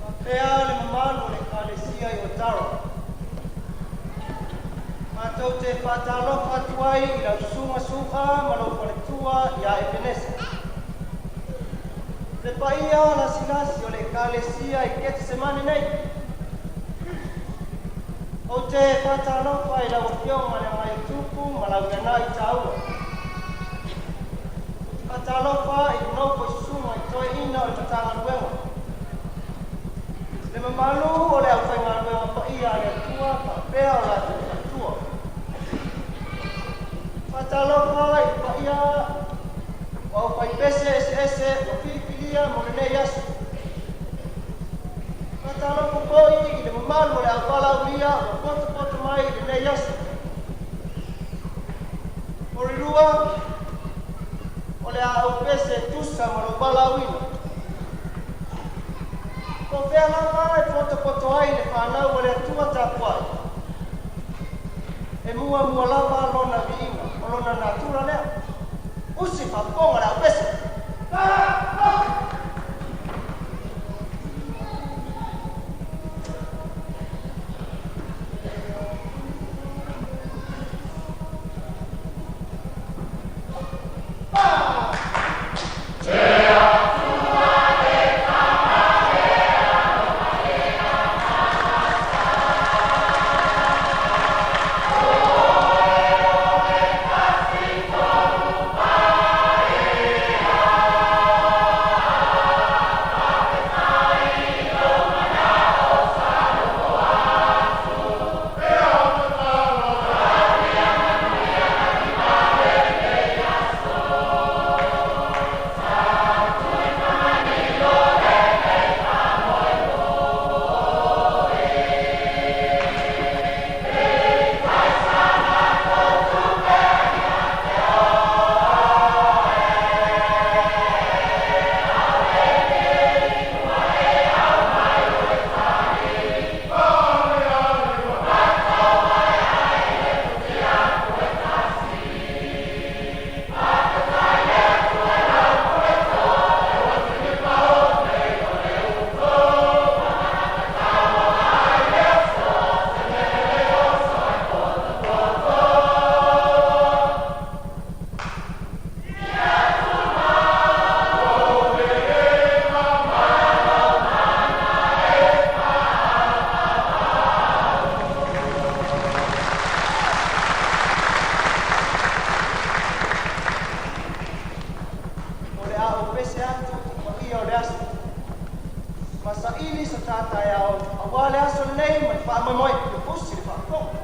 Faapea le mamalu o le Ekalesia i Otawa. Matou te faatalofa atu ai i lau Susuga Su'a ma lou faletua ia Epenesa. Le paia lasilasi o le Ekalesia i Ketisemane nei. Ou te faatalofa i lau Afioga i le Agaiotupu ma lau feagai taua. Faatalofa i le nofo i susuga i toeaiina o le Matagaluega. Le mamalu o le aufaigaluega paia a le Atua faapea o latou faletua. Faatalofa i le paia o aufaipese eseese ua filifilia mo lenei aso. Faatalofa foi i le mamalu o le auvalaaulia ua potopoto mai i lenei aso. Morilua, o le a ou pese e tusa ma lou valaauina. Po o fea lava e potopoto ai le fanau a le Atua tapuai, e muamua lava lona viiga, o lona natura lea. Usi faafofoga le aupese. O le a ou pese atu i paia o le aso ma saili so ta taeao auā le aso lenei ma le faamoemoe. Usi le faafofoga.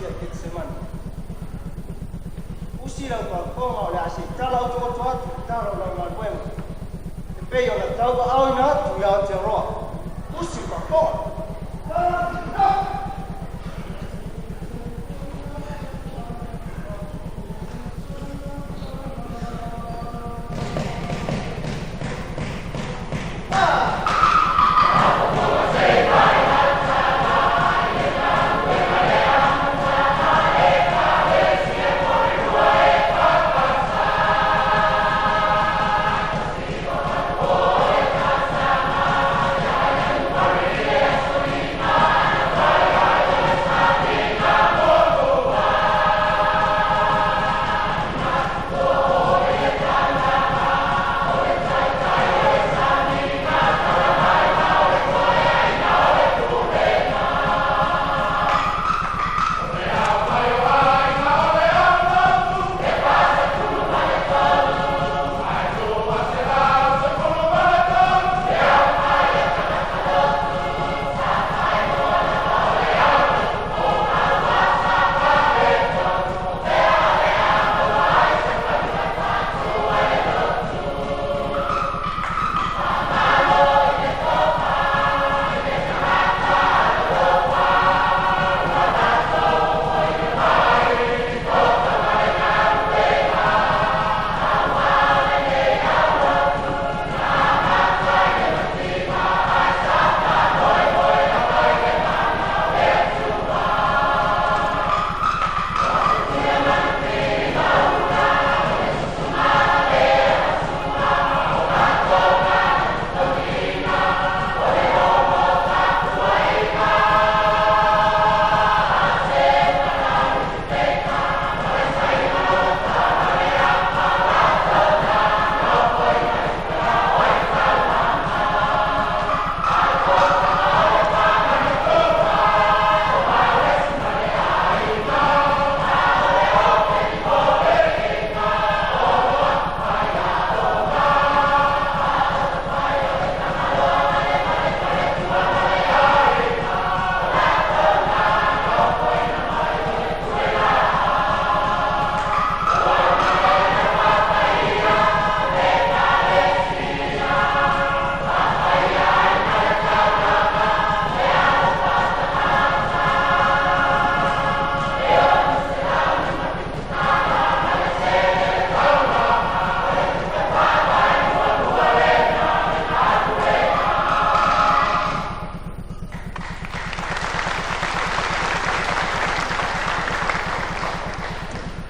malosia i Ketesemane. Usi lau faafofoga o le a se i tala otooto atu le tala o lau galuega e pei ona tauaaoina atu i Aotearoa. Usi le faafofoga.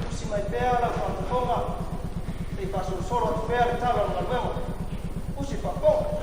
Usi mai pea lau faafofoga se i faasolosolo atu pea le tala o le galuega. Usi le faafofoga.